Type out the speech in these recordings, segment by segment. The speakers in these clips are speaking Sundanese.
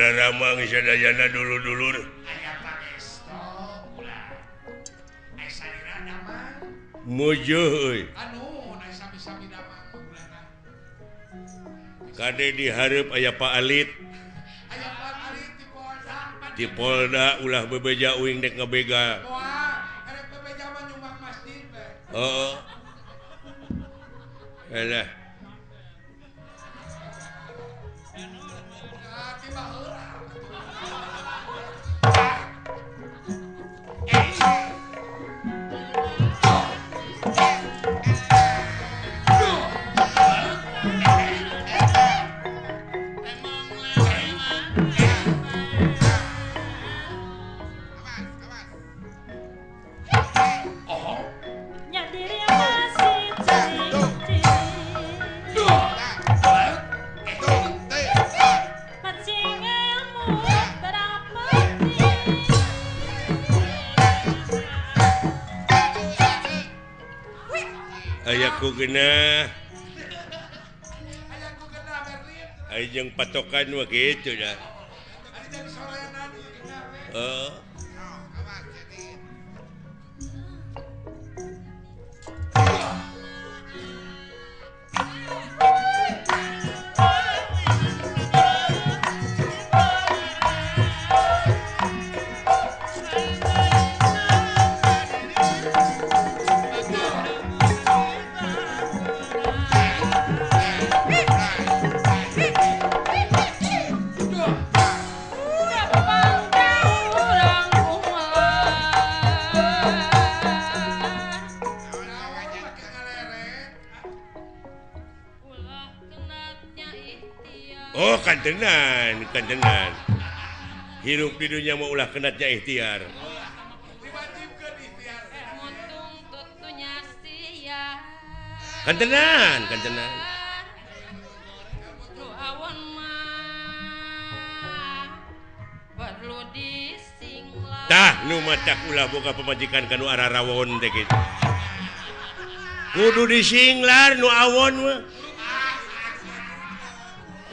Para ramang sadayana dulur-dulur. Mujuh euy. Kade dihareup aya Pak Alit. Di Polda ulah bebeja uing dek ngabegal. Heeh. Alah. Ayaku genah. Aya jeung patokan mah kitu dah. Heeh. Oh kantenan, kantenan. Hirup di dunia mau ulah kenatnya ikhtiar. Kantenan, kantenan. Tah nu matak ulah boga pamajikan kanu ararawon teh kitu. Kudu disinglar nu awon mah.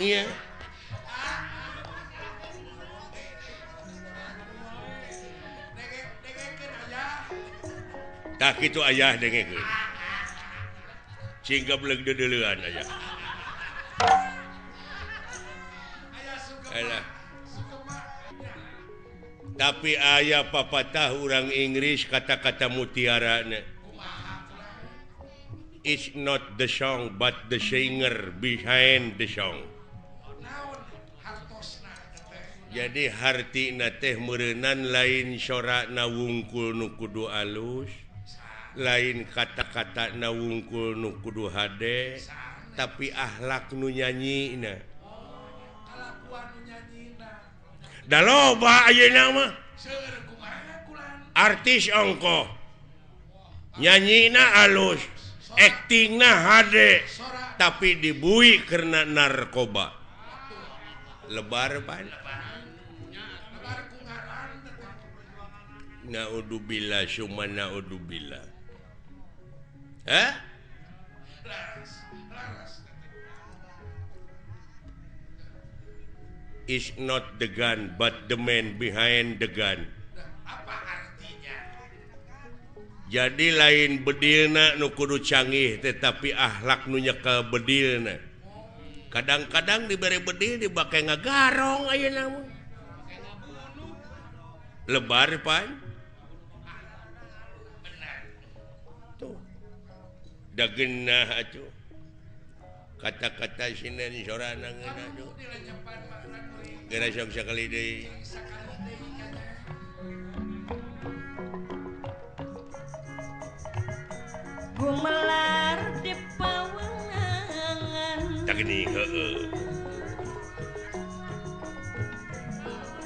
Iya. Tah kitu ayah dengekeun. Cing gableg deudeuleun ayah. Alah. Tapi ayah papatah urang Inggris kata-kata mutiarana. It's not the song but the singer behind the song. Jadi hartina teh meureunan lain sorana wungkul nu kudu alus, lain kata-kata na wungkul nu kudu hade, tapi akhlak nu nyanyina. Da loba ayeuna mah. Artis ongkoh. Nyanyina alus, aktingna hade, tapi dibui karena narkoba. Lebar pan. Naudzubillah summa naudzubillah. Hah? It's not the gun but the man behind the gun. Apa artinya? Jadi lain bedilna nu kudu canggih tetapi akhlak nu nyekel bedilna. Kadang-kadang dibere bedil dibake ngagarong ayeuna mah. Lebar pan. Tuh. Da geunah atuh. Kata-kata sinden sorana ngeunah tuh. Geura sok sakali deui. Gumelar di pawenangan. Tah geuning heueuh.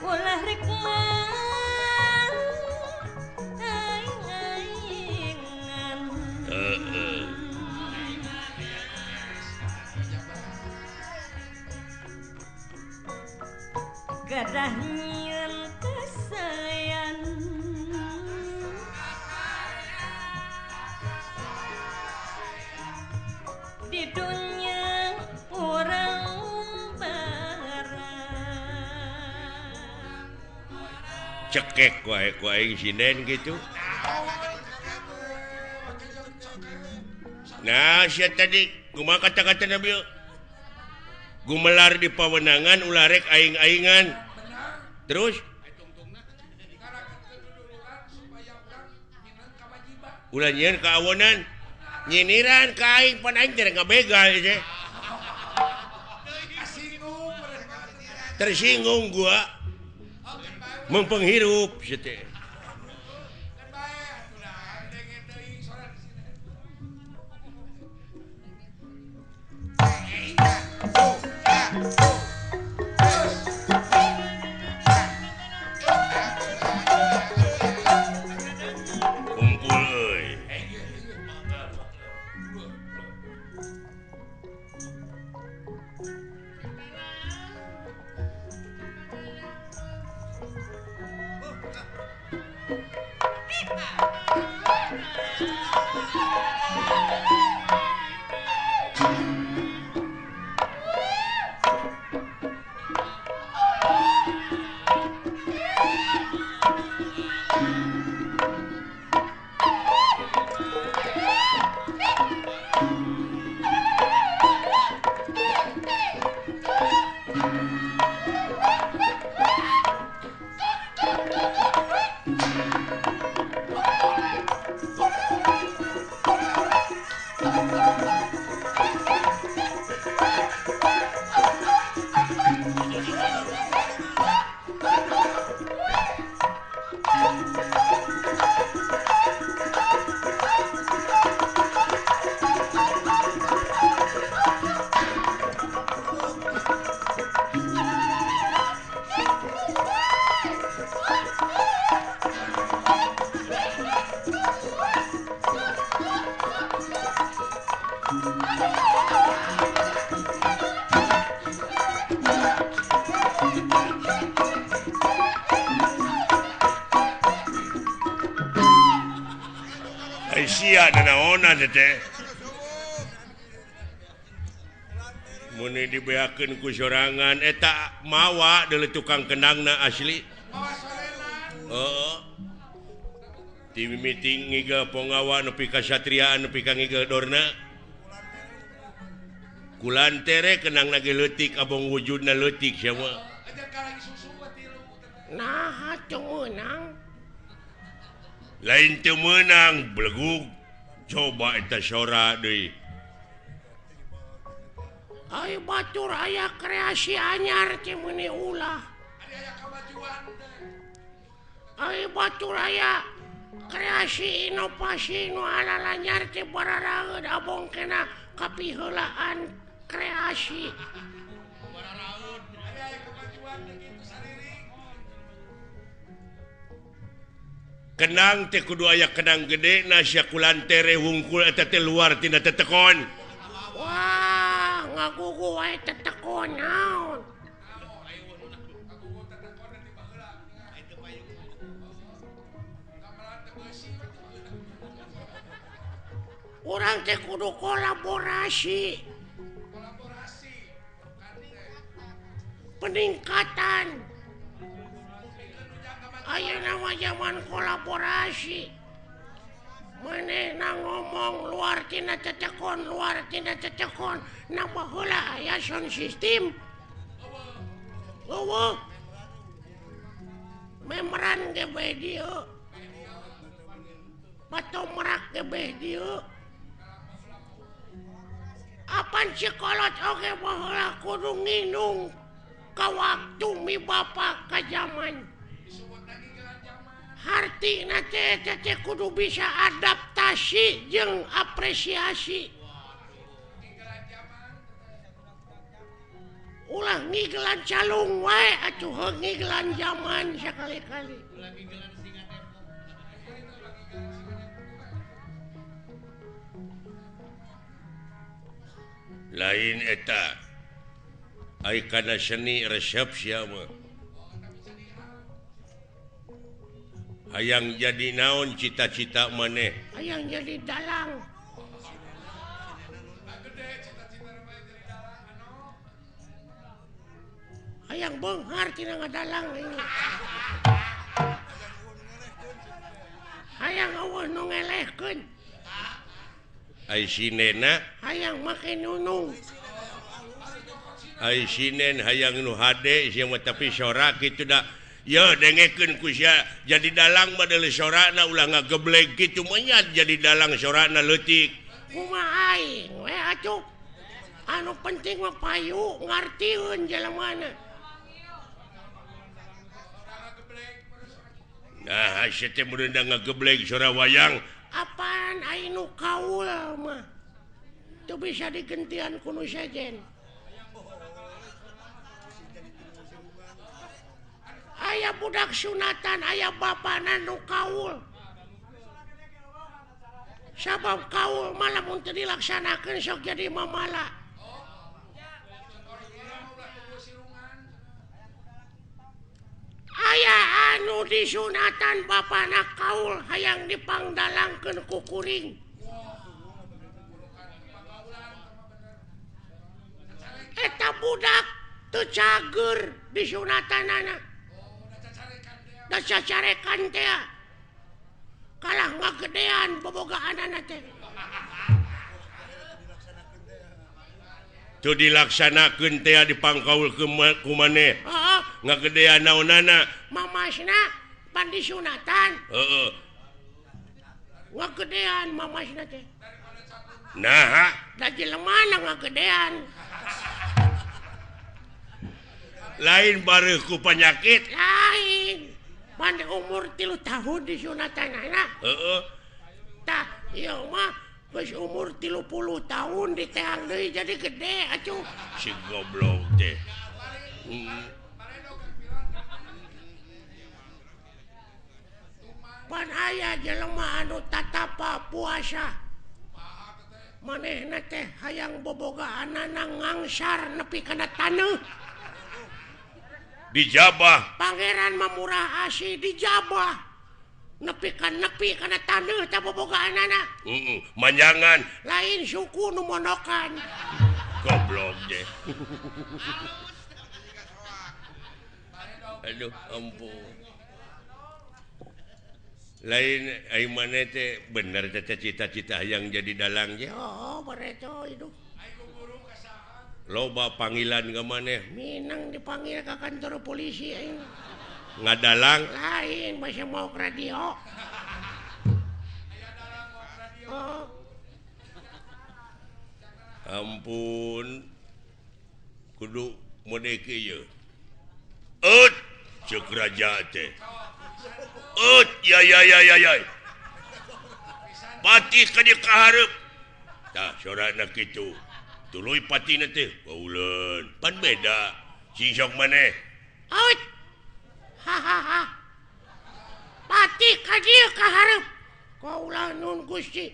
Ulah rek aing-aingan. Heeh. Gadah nyieun kasayan. Di dunia urang barang. Dicekek wae ku aing sinden gitu. Nah, sia tadi kumaha kata-kata Nabi? Gumelar di pawenangan ulah rek aing-aingan. Terus ulah nyieun kaawonan, nyiniran ka aing pan aing teh ngabegal teh. Tersinggung gua. Mempenghirup sia teh. Kumpul euy. Sia nanaonan teh. Mun dibeakeun ku sorangan eta mawa deuleu tukang kendangna asli. Heeh. Ti mimiti ngigel pongawa nepi ka satriaan nepi ka ngigel dorna. Kulantere kendangna ge leutik abong wujudna leutik sia mah. Nah, teu meunang. Lain teu meunang belegug coba eta sora deui. Ai batur aya kreasi anyar teh meuni ulah. Ai batur aya kreasi inovasi nu alalanyar teh bararaeud abong kena kapiheulaan kreasi. Kenang teh kudu aya kenang gede na sia kulantere wungkul eta teh luar tina tetekon. Wah, ngagugu wae tetekon naon. Urang teh kudu kolaborasi. Peningkatan. Ayeuna mah zaman kolaborasi. Manehna ngomong luar tina tetekon, luar tina tetekon, na baheula aya sound system. Eueuh. Memeran ge bae dieu. Patomrak ge bae dieu. Apan si kolot oge baheula kudu nginung ka waktu mi bapa ka zaman. Hartina teh teh kudu bisa adaptasi jeung apresiasi. Ulah ngigelan calung wae atuh heuh ngigelan zaman sakali-kali. Lain eta ai kana seni resep sia mah. Hayang jadi naon cita-cita maneh? Hayang jadi dalang. Hayang beunghar tina ngadalang ini. Eueuh nu ngelehkeun. Ai sinena hayang make nunung. Ai sinen hayang nu hade sia mah tapi sora kitu da. Ye dengekeun ku sia jadi dalang mah deuleu sorana ulah ngageblek kitu menyat jadi dalang sorana leutik. Kumaha aing we atuh. Anu penting mah payu ngartieun jelemana. Nah, sia teh meureun ngageblek sora wayang. Apaan aing nu kaul mah. Teu bisa digentian ku nu sejen. Aya budak sunatan, aya bapana nu kaul. Sabab kaul mah lamun teu dilaksanakeun sok jadi mamala. Aya anu disunatan bapana kaul hayang dipangdalangkeun ku kuring. Eta budak teu cager disunatanana. Da cacarekan teh kalah ngagedean bobogaanana teh. Teu dilaksanakeun teh dipangkaul ku maneh. Heeh, ngagedean naonana? Mamasna pan disunatan. Heeh. Ngagedean mamasna teh. Naha? Da jelemana ngagedean. Lain bareuh ku panyakit. Lain. Pan umur 3 tahun disunatanana. Heeh. Tah, ieu mah geus umur 30 tahun diteang deui jadi gede atuh. Si goblok teh. Pan aya jelema anu tatapa puasa. Manehna teh hayang bobogaanana ngangsar nepi kana taneuh. Dijabah. Pangeran Mamurah Asih dijabah. Nepi kana taneuh teh bobogaanana. Heeh, manjangan. Lain suku nu monokan. Goblok deh. Aduh, ampun. Lain ai maneh teh bener teh cita-cita hayang jadi dalang ge. Oh, bareto hidup. Loba panggilan ke maneh. Minang dipanggil ke kantor polisi aing. Ngadalang? Lain, masih mau ke radio. Oh. Ampun. Kudu mode kieu. Eut, ceuk raja teh. Eut, ya ya ya ya ya. Patih ka dieu ka hareup. Tah sorana kitu. Tuluy patina teh kauleun pan beda sing sok maneh. Out. Ha ha ha. Pati ka dieu ka hareup. Kaula nun Gusti.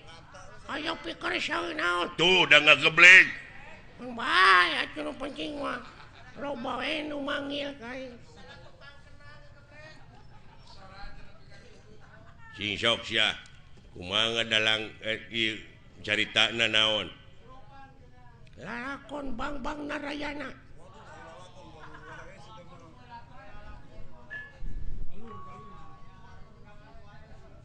Aya pikir saeun naon. Tuh da ngageblek. Bae atuh nu penting mah. Loba we nu manggil ka aing. Sing sok sia. Kumaha ngadalang ieu caritana naon? Lalakon Bang-Bang Narayana.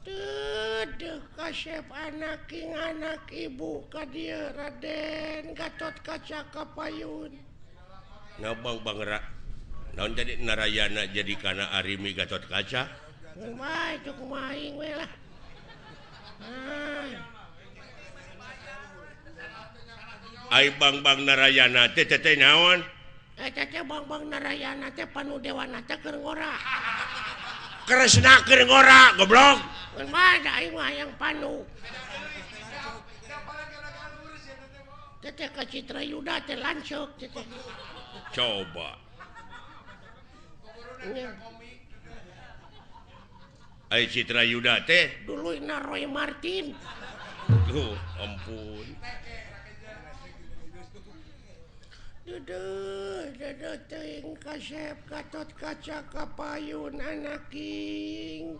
Dedeh kasep anak king anak ibu ka dieu Raden Gatot Kaca Kapayun. Ngabang Bang Ra. Naon jadi Narayana jadi kana Arimi Gatot Kaca? Kumaha itu kumaha aing we lah. Ah. Ai Bang-Bang Narayana teh teh naon? Eta teh Bang-Bang Narayana teh panu dewana teh keur ngora. Kresna keur ngora, goblok. Kumaha da aing mah hayang panu. Teh teh ka Citra Yuda teh lanceuk teh. Coba. Ai Citra Yuda teh duluyna Roy Martin. Tuh, ampun. Duduh, duduh teuing kasep Gatot Kaca Kapayun anaking.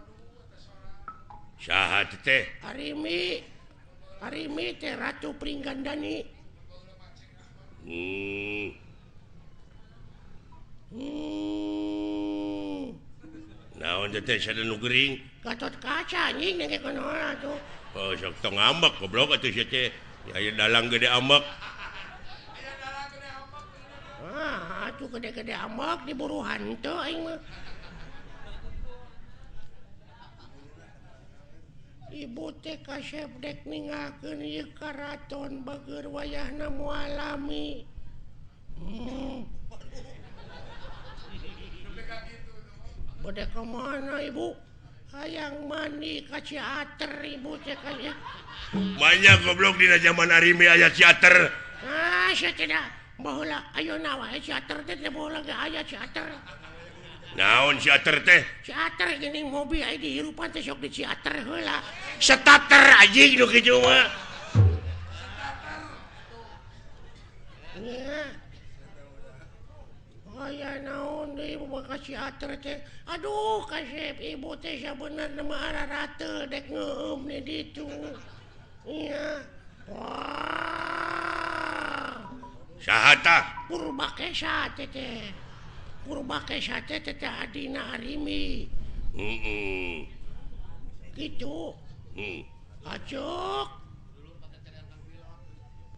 Saha teh? Arimi. Arimi teh Ratu Pringgandani. Naon Naon teh sada nu gering? Gatot Kaca anjing dengekeun heula tuh. Oh, sok tong ambek goblok atuh sia teh. Aya dalang gede ambek. Aya dalang gede ambek. Ah, atuh gede-gede ambek diburu hantu aing mah. Ibu teh kasep dek ninggalkeun ieu karaton bageur wayahna moal lami. Bade ka mana ibu? Hayang mandi ka Ciater ibu teh ka. Banyak goblok dina zaman Arimi aya Ciater. Ah, sia tidak. Baheula ayeuna wae Ciater teh teh baheula ge aya Ciater. Naon Ciater teh? Ciater geuning mobil aya dihirupan teh sok di Ciater heula. Starter anjing nu kitu mah. Nya. Aya naon deui ibu mah ka Ciater teh. Aduh kasep ibu teh sabenerna mah ararate dek ngeueum di ditu. Nya. Wah. Saha tah? Purbakesa teh teh. Purbakesa teh teh adina Arimi. Heeh. Kitu. Acuk.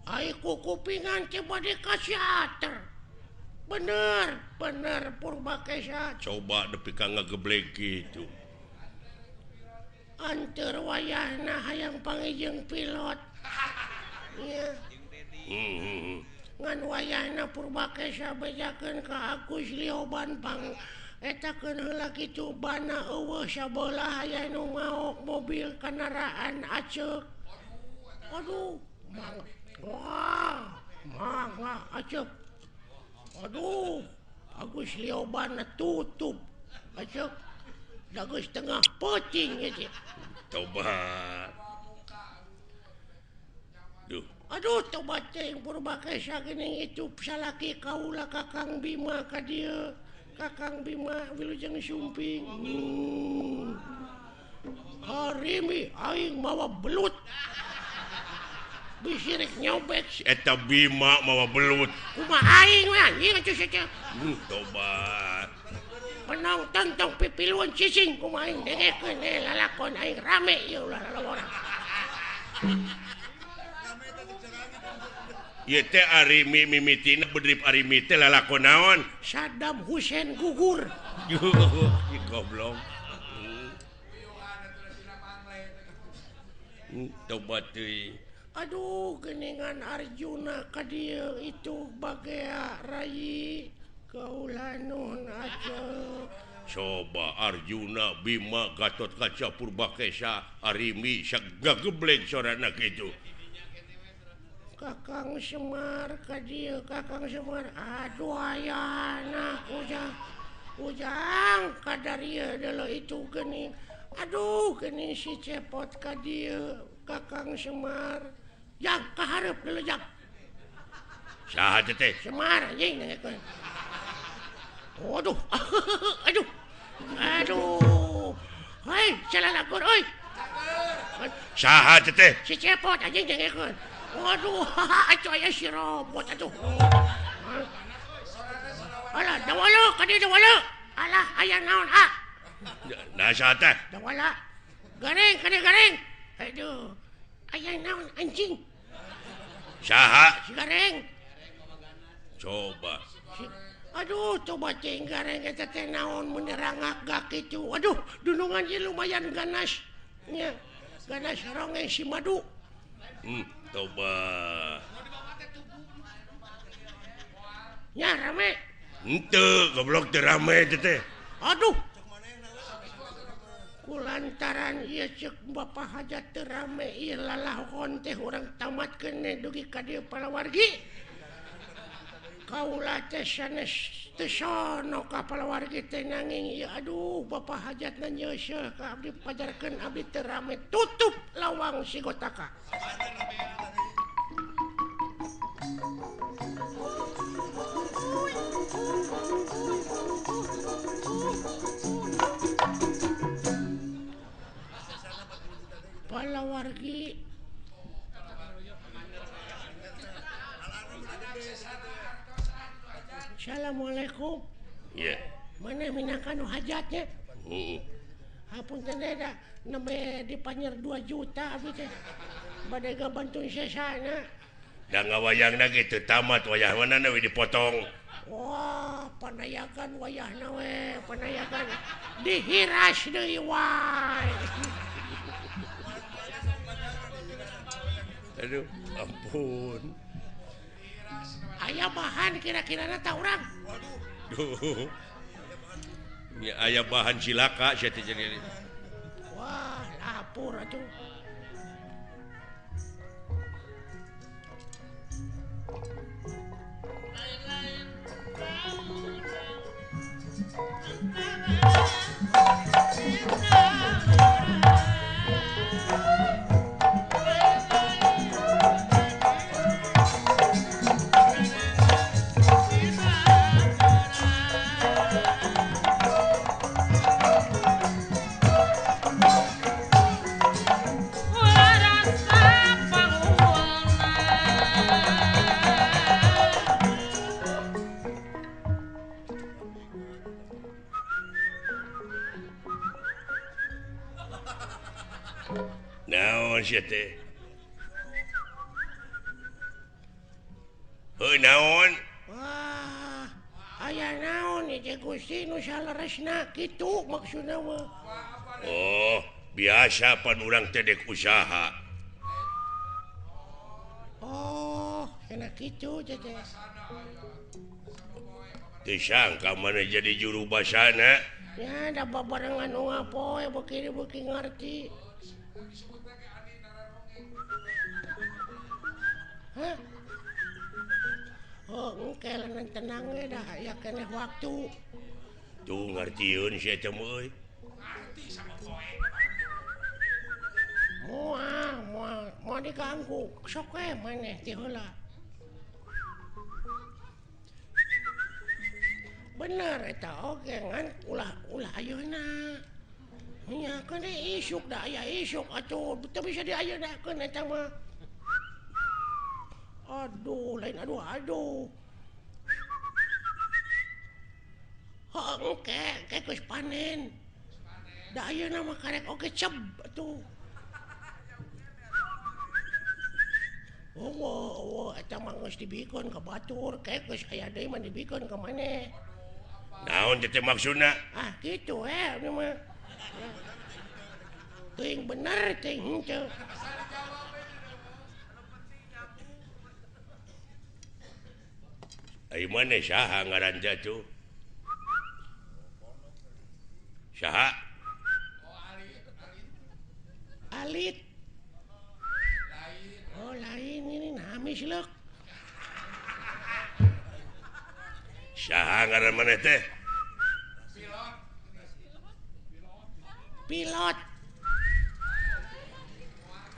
Ai kukupingan teh bade ka Ciater. Bener, bener Purbakesa. Coba nepi ka ngageblek kitu. Anteur wayahna hayang panggih pilot. Nya. Ngan wayahna Purbakesa bejakeun ka Agus Lioban pang etakeun heula kitu bana eueuh sabelah aya nu maok mobil kendaraan aceuk. Aduh, mang. Wah, mangga aceuk. Aduh, Agus Lioban tutup. Aceuk. Dagus tengah peuting ieu teh. Tobat. Duh. Aduh, tobat teh Purbakesa geuning itu salaki kaula Kakang Bima ka dieu. Kakang Bima wilujeng sumping. Harimi aing mawa belut. Bisi rek nyobek si eta Bima mawa belut. Kumaha aing we anjing atuh sia. Tobat. Penonton tong pipiluan cicing kumaha aing dengekeun lalakon aing rame ieu ulah lalawara. Ieu teh Arimi mimitina bedrip Arimi teh lalakon naon? Saddam Hussein gugur. Goblok. Tobat teuing. Aduh, geningan Arjuna ka dieu itu bagea rayi kaula nun aceuk. Coba Arjuna Bima Gatot Kaca Purbakesa Arimi sagageblek sorana kitu. Kakang Semar ka dieu, Kakang Semar. Aduh ayana ujang. Ujang kadarieu deuleu itu geuning. Aduh geuning si Cepot ka dieu Kakang Semar. Jang kahareup deuleu jang. Saha teh? Semar anjing dengekeun. Aduh. Aduh. Aduh. Hei, salalakon euy. Saha teh? Si Cepot anjing dengekeun. Waduh, atuh aya si robot atuh. Alah, dawala ka dieu dawala. Alah, aya naon ah? Nah, saha teh? Dawala. Gareng ka dieu gareng. Aduh. Aya naon anjing? Saha? Si gareng. Coba. Aduh, coba cing gareng eta teh naon mun rangak gak kitu. Aduh, dunungan ieu lumayan ganas. Nya, ganas ronge si madu. Coba. Nya rame. Henteu, goblok teu rame teh. Aduh. Kulantaran ieu ceuk Bapak Hajat teu rame ieu lalahon teh urang tamatkeun dugi ka dieu palawargi. Kaula teh sanes teu sono ka palawargi teh nanging ieu aduh Bapak Hajatna nyeuseuh ka abdi pajarkeun abdi teu rame tutup lawang sigotaka. Palawargi Assalamualaikum. Iya. Mana minangka nu hajatnya? Heeh. Hapunten da nembe dipanyer 2 juta abdi teh. Bade gabantuan sesana. Da ngawayangna ge teu tamat wayah mana we dipotong. Wah, panayakan wayahna we, panayakan dihiras deui wae. Aduh, ampun. Aya bahan kira-kirana ta urang. Waduh. Nya aya bahan cilaka sia teh jadi. Wah, lapor atuh. Naon sia teh? Heuh naon? Wah, aya naon ieu teh Gusti nu saleresna kitu maksudna mah. Oh, biasa pan urang teh dek usaha. Oh, kena kitu teh. Teu sangka maneh jadi juru basana. Ya, da babarengan unggal poe beuki-beuki ngarti. Hah? Oh, engke leungeun tenang we dah aya keneh waktu. Tuh ngartieun sia teh euy. Ngarti sama poe. Moal, moal, moal diganggu. Sok we maneh ti heula. Bener eta oge ngan ulah ulah ayeuna. Nya keun isuk da aya isuk atuh teu bisa diayeuna eta mah. Aduh, lain aduh aduh. Heuh, engke engke geus panen. Da ayeuna mah karek oge ceb atuh. Oh, eta mah geus dibikeun ka batur, ke geus aya deui mah dibikeun ka maneh. Naon teh maksudna? Ah, kitu we ieu mah. Teuing bener teuing henteu. Ai maneh saha ngaran teh atuh? Saha? Alit. Oh, lain ini namis leuk. Saha ngaran maneh teh? Pilot. Pilot.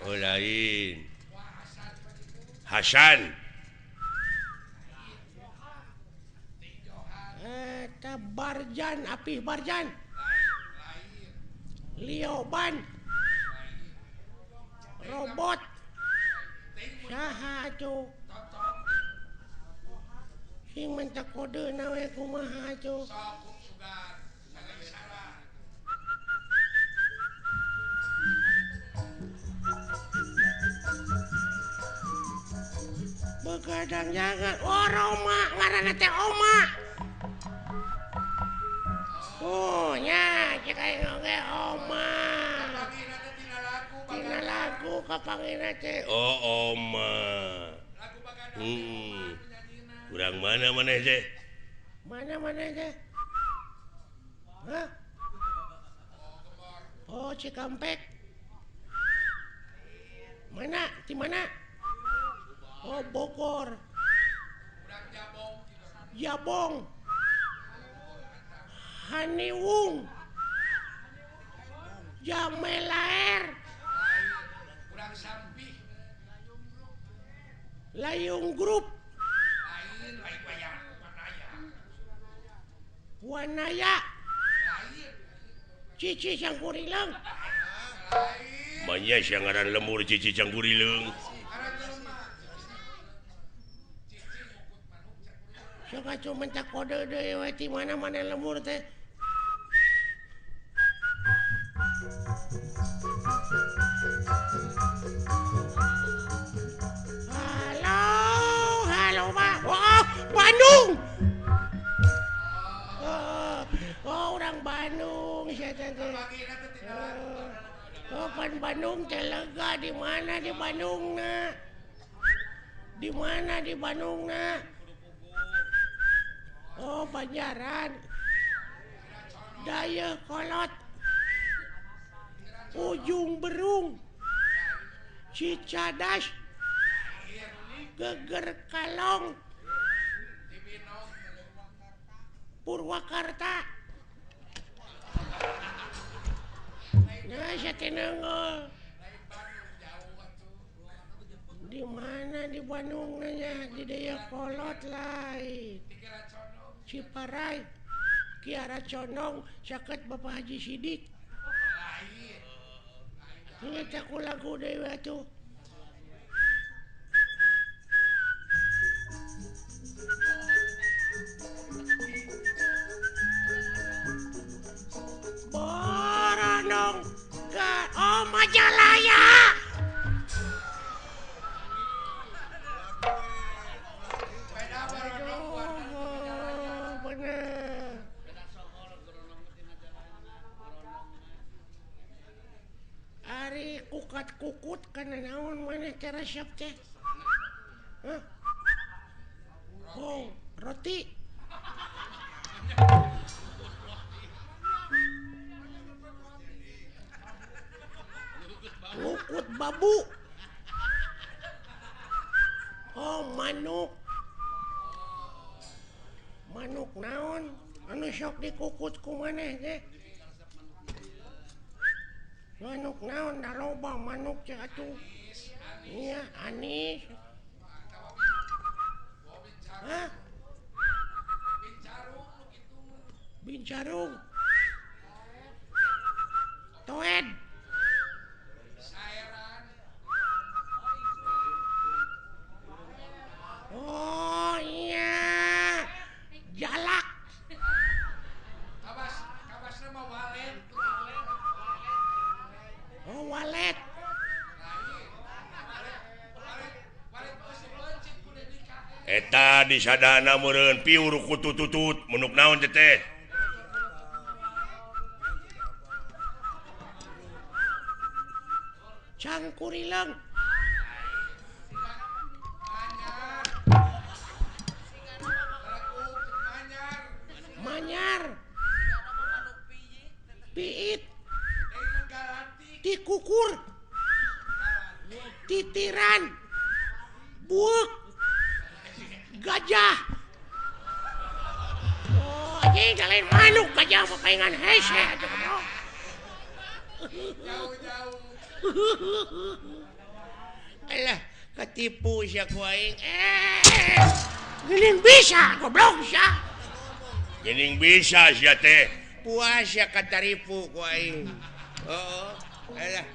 Oh, lain. Hasan. Eta Barjan, Apih Barjan. Lioban. Robot. Saha atuh? Sing minta kode we kumaha atuh? Begadang jangan. Oh, Roma ngaranna teh Oma. Oh, nya cek aing oge Oma. Tina lagu kapangina teh. Oh, Oma. Urang mana maneh teh? Mana maneh teh? Hah? Oh, Cikampek. Mana? Di mana? Oh, Bogor. Jabong. Haniwung. Jamelaer. Layung Group. Wanaya. Cici Cangkurileung. Manya sia ngaran lemur Cici Cangkurileung. Sok atuh minta kode deui we ti mana-mana lemur teh. Bandung teh lega di mana di Bandungna? Di mana di Bandungna? Oh, Banjaran. Dayakolot. Ujung Berung. Cicadas. Geger Kalong. Purwakarta. Nah, saya tenang. Di mana di Bandung nanya di Dayakolot lain. Ciparai, Kiara Condong, caket Bapak Haji Sidik. Ini aku lagu dewa tuh. Boronong ke oh Majalaya. Aduh, bener. Ari kukat-kukut kana naon maneh teh resep teh? Hah? Oh, roti. Kukut babu. Oh, manuk. Manuk naon? Anu sok dikukut ku maneh teh? Manuk naon da loba manuk teh atuh. Iya, anis. Hah? Bincarung. Toed. Oh iya, jalak. Kabas, kabasna mah walet. Oh walet. Eta disadana meureun piur kutututut menuk naon teh teh. Cangkurileung. Manyar. Piit. Tikukur. Titiran. Buuk. Gajah. Oh, anjing lain manuk gajah mah paingan hese atuh. Jauh-jauh. Alah, ketipu sia ku aing. Geuning bisa goblok sia. Geuning bisa sia teh. Puas sia kataripu ku aing. Heeh. Alah.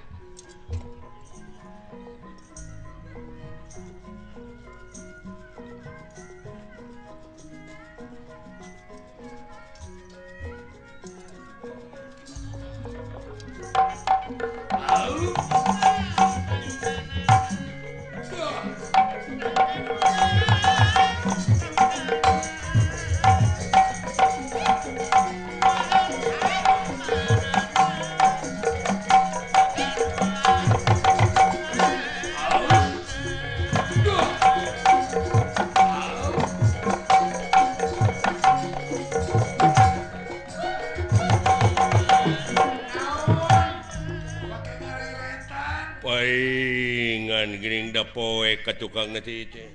Paingan geuning da poek ka tukang teh teh.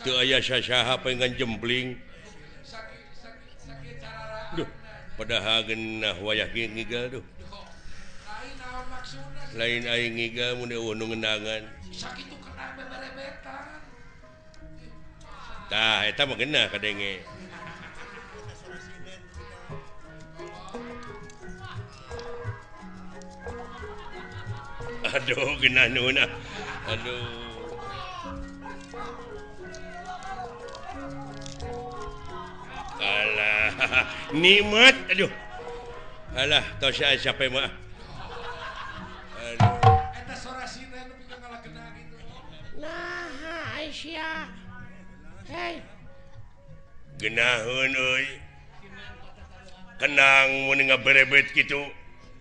Teu aya sasaha paingan jempling. Duh, padahal geunah wayah ge ngigal duh. Lain aing ngigal mun eueuh nu ngendangan. Sakitu kenang beberebetan. Tah eta mah geunah kadenge. Aduh, geunah nuhun ah. Aduh. Alah, nikmat aduh. Alah, tos aya sape mah. Aduh. Eta sorasina nu pikeun ngalakena kitu. Nah, Aisyah. Hei. Geunaheun euy. Kenang mun ngaberebet kitu.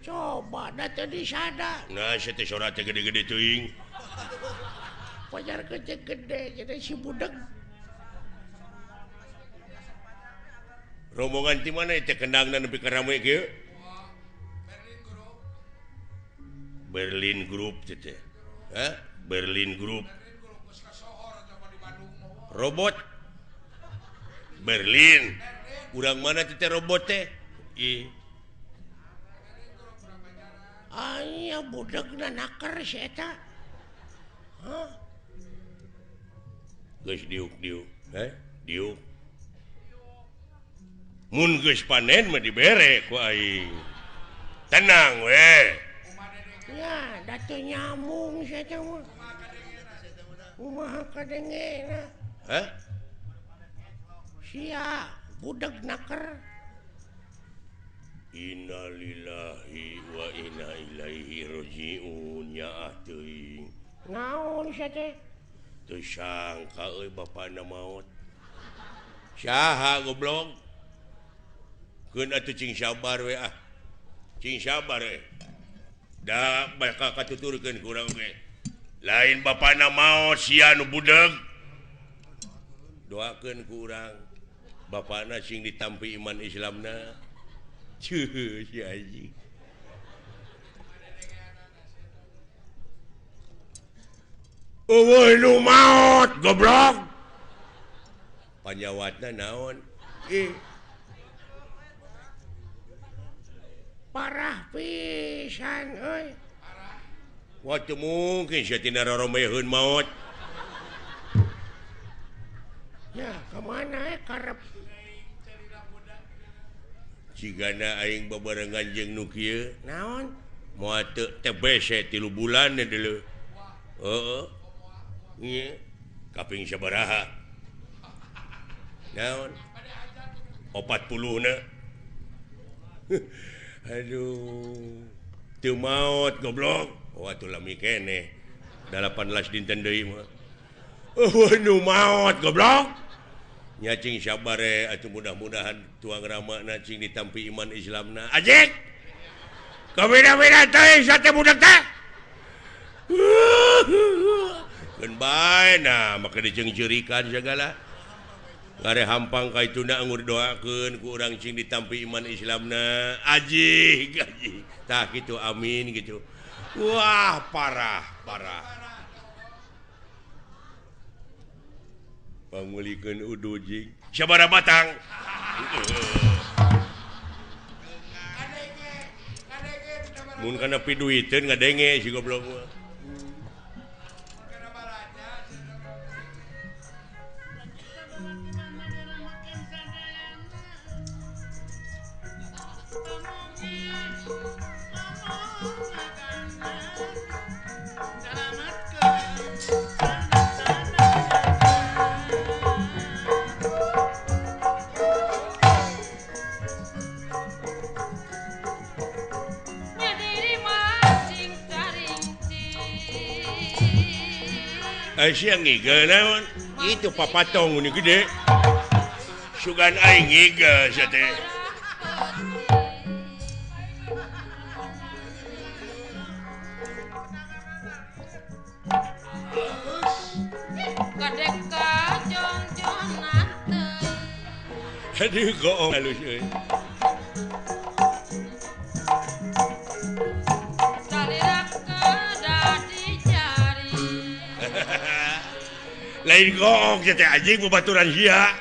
Coba da teu disada. Nah, sia teh sora teh gede-gede teuing. Pajar gede gede jadi si budeg. Rombongan ti mana teh kendangna nepi ka rame kieu? Berlin Group teh teh. Hah? Berlin Group. Robot Berlin. Urang mana teh robot teh? Ih. Aya budegna naker si eta. Hah? Geus diuk-diuk, heh? Diuk. Mun geus panen mah dibere ku aing. Tenang we. Ya, da teu nyambung si eta mah. Kumaha kadengena? Hah? Sia budeg naker. Innalillahi wa inna ilaihi rajiun ya teuing. Naon sia teh? Teu sangka euy bapana maot. Saha goblok? Keun atuh cing sabar we ah. Cing sabar we. Da bakal katuturkeun ku urang ge. Lain bapana maot sia nu budeg. Doakeun ku urang bapana sing ditampi iman Islamna. Cuh, si anjing. Eueuh nu maot goblok. Panjawatna naon? Ih. Parah pisan euy. Wah teu mungkin sia tina roromeheun maot. Ya, kemana karep? Cigana aing babarengan jeung nu kieu. Naon? Moal teu TBC 3 bulan deuleu. Heeh. Ieu kaping sabaraha? Naon? 40 na. Aduh. Teu maot goblok. Oh atuh lami keneh. 18 dinten deui mah. Eueuh nu maot goblok. Nya cing sabar atuh mudah-mudahan tuang ramana cing ditampi iman Islamna. Ajik. Kabeda-beda teh sate budak teh. Keun bae nah make diceungceurikan sagala. Ngare hampang ka ituna anggur doakeun ku urang cing ditampi iman Islamna. Ajik, ajik. Tah kitu amin gitu. Wah, parah, parah. Pangulikeun udu jing sabaraha batang. Mun kana piduiteun ngadenge si goblok mah. Siang ngigel naon? Itu papatong ini gede. Sugan aing ngigel sia teh. Aduh goong halus euy. Lain goong teh anjing babaturan sia.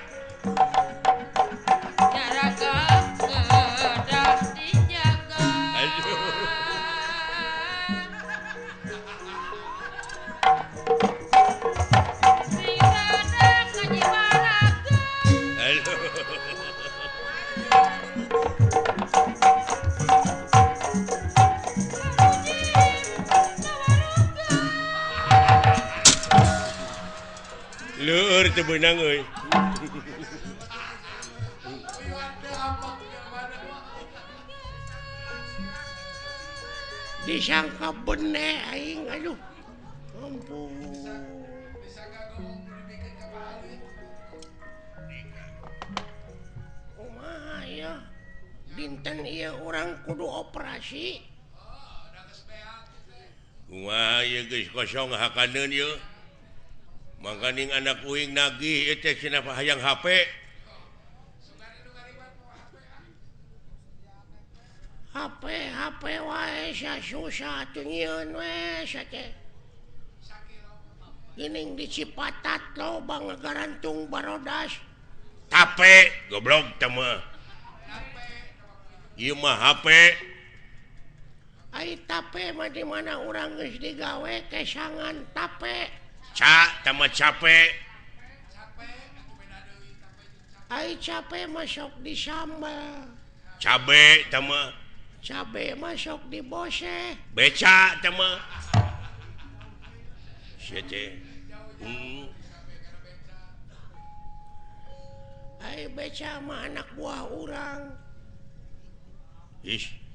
Jaraga kedah dijaga. Aduh. Sing sadar ngajibaraga. Aduh. Leur teu beunang euy. Disangka bene aing aduh. Ampun. Kumaha ya? Dinten ieu urang kudu operasi. Kumaha ieu geus kosong hakaneun ieu. Mangkaning anak uing nagih ieu teh cenah hayang HP. HP HP wae sia susah atuh nyieun we sia teh. Geuning di Cipatat loba ngagarantung barodas. Tape goblok teh mah. Ieu mah HP. Ai tape mah di mana urang geus digawe kesangan tape. Ca teh mah cape. Ai cape mah sok disambel. Cabe teh mah. Cabe mah sok diboseh. Beca teh mah. Sia teh. Ai beca mah anak buah urang. Ih.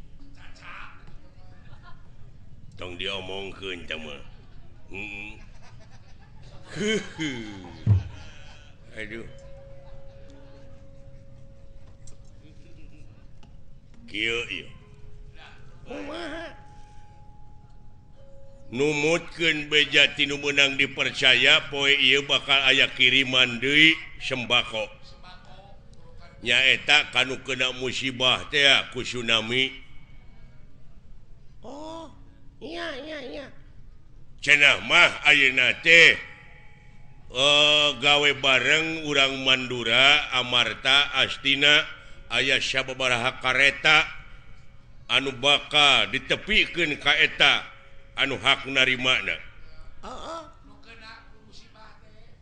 Tong diomongkeun teh mah. Aduh. Kieu ieu. Kumaha? Numutkeun beja ti nu meunang dipercaya poe ieu bakal aya kiriman deui sembako. Nyaeta kanu kena musibah teh ku tsunami. Oh, iya iya iya. Cenah mah ayeuna teh gawe bareng urang Mandura, Amarta, Astina aya sababaraha kareta anu bakal ditepikeun ka eta anu hak narimana. Heeh.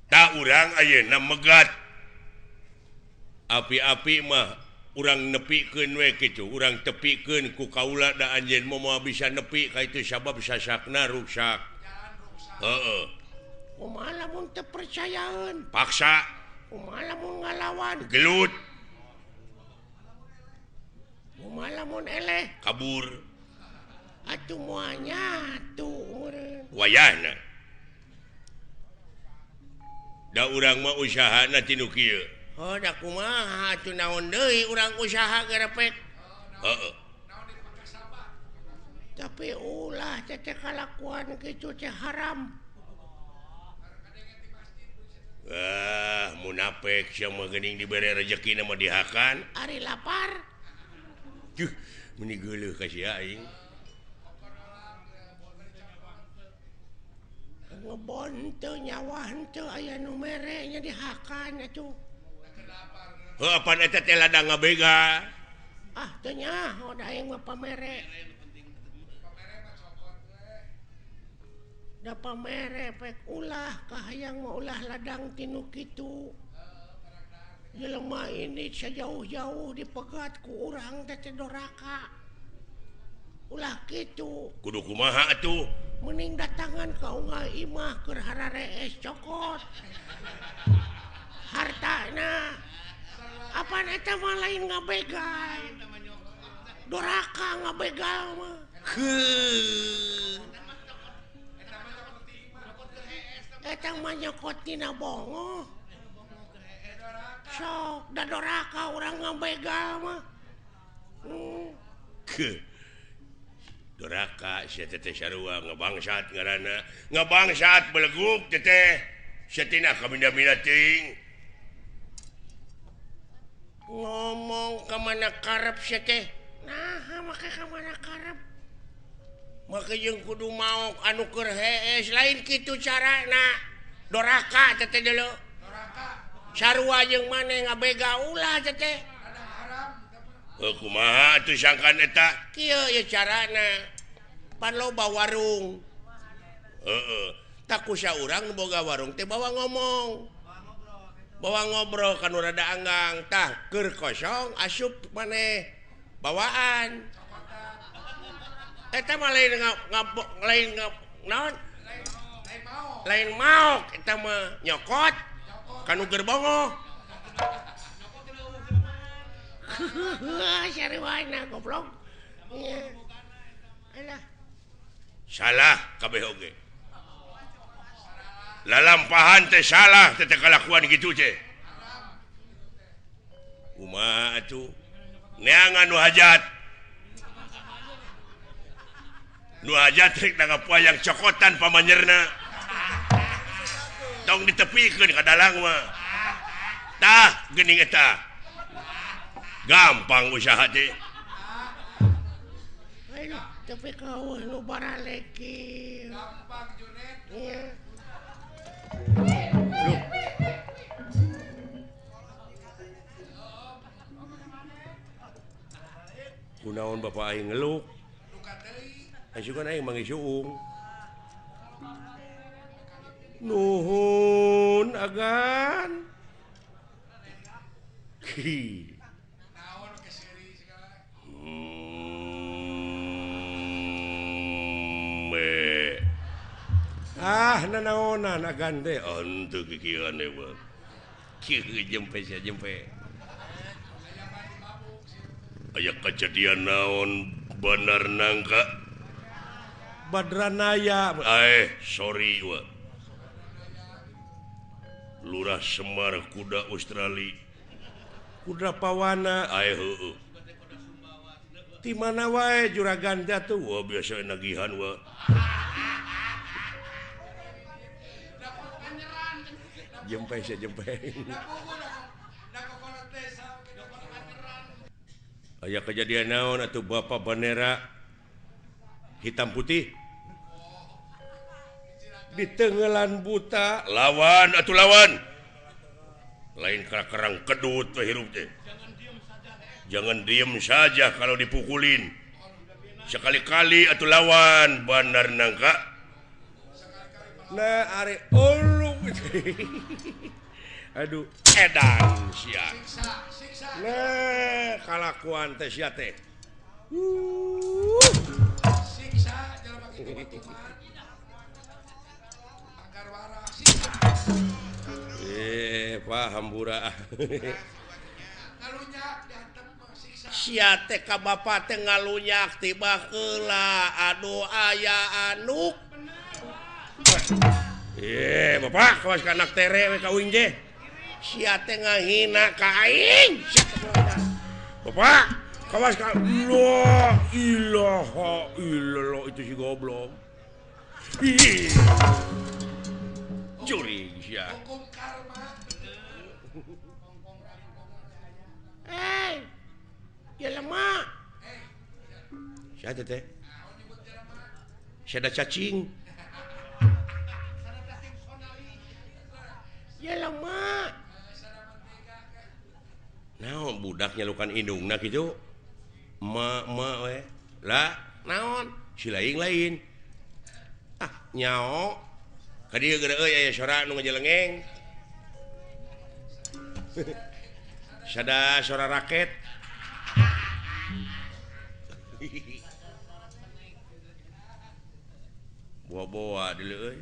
Ta urang ayeuna megat. Api-api mah urang nepikeun we kitu, urang tepikeun ku kaula da anjeun moal bisa nepi ka itu sabab sasakna ruksak. Heeh. Kumaha lamun teu percayaeun? Paksa. Kumaha lamun ngalawan? Gelut. Kumaha lamun eleh? Kabur. Atuh moal nyatu meureun. Wayahna. Da urang mah usahana ti nu kieu. Oh, da kumaha atuh naon deui urang usaha gerepek. Heeh. Tapi ulah teh kalakuan kitu teh haram. Ah, munafik sia mah geuning dibere rejeki mah dihakan. Ari lapar. Duh, meuni geuleuh ka sia aing. Ngebon teu nyawa henteu aya nu mere nya dihakan atuh. Heuh, apan eta teh ladang ngabega. Ah, teu nyaho da aing mah pamere. Da pamere pek ulah kahayang mah ulah ladang tinu kitu. Jelema ini sejauh-jauh dipegat ku urang teh teh doraka. Ulah kitu. Kudu kumaha atuh? Mending datangan ka unggal imah keur hararees cokot. Hartana. Apan eta mah lain ngabegal. Doraka ngabegal mah. Heuh. Eta mah nyokot tina bongoh. Sok da doraka urang ngabegal mah. Doraka sia teh sarua ngabangsat ngaranna. Ngabangsat beleguk teh. Sia tina kaminda-minda teuing. Ngomong ka mana karep sia teh? Naha make ka mana karep? Make jeung kudu maok anu keur hees lain kitu carana. Doraka teh teh deuleu. Doraka. Sarua jeung maneh ngabega ulah teh teh. Heuh kumaha atuh sangkan eta? Kieu ye carana. Pan loba warung. Heeh. Tak ku saurang nu boga warung teh bawa ngomong. Bawa ngobrol kan rada anggang. Tah keur kosong asup maneh bawaan. Eta mah lain lain naon? Lain maok eta mah nyokot kanu gerbongoh. Sarwana goblok. Alah. Salah kabeh oge. Lalampahan teh salah teh kalakuan kitu teh. Kumaha atuh? Neangan nu hajat. Nu aja trik nanggap wayang cokotan pamanyerna. Tong ditepikeun ka dalang mah. Tah geuning eta. Gampang usaha teh. Ayo tepi ka eueuh nu baralek kieu. Gampang Junet. Ieu. Loh. Kunaon bapak aing ngeluk? Asukan aing manggih suung. Nuhun agan. Ki. Naon keseri segala. Ah nanaonan agan teh henteu kikieuan we. Kieu jempe sia jempe. Aya kejadian naon Bandar Nangka Badranaya sorry wa. Lurah Semar kuda Australia kuda Pawana heueuh. Ti mana wae juragan teh atuh wah biasa nagihan wa. Jempe sia jempe. Aya kejadian naon atuh bapak bendera hitam putih ditenggelan buta lawan atuh lawan lain kerang kedut we hirup teh. Jangan diem saja kalau dipukulin sekali-kali atuh lawan Bandar Nangka. Nah are ulu aduh edan sia. Nah kalakuan teh sia teh. Siksa jelema kitu baturan. Agar waras siksa. Pak hampura. Ngalunyak diantem siksa. Sia teh ka bapa teh ngalunyak tiba heula aduh aya anuk. Bapak kawas ka anak tere we ka uing teh. Sia teh ngahina ka aing. Bapak kawas ka la ilaha illallah itu si goblok. Curi sia. Hukum karma. Eh, jelema. Sia teh teh. Sia da cacing. Jelema. Naon budak nyalukan indungna kitu? Ma ma we. Lah, naon? Si lain-lain. Ah, nyao. Ka dieu geura euy aya sora nu ngajelengeng. Sada sora raket. Boa-boa deuleu euy.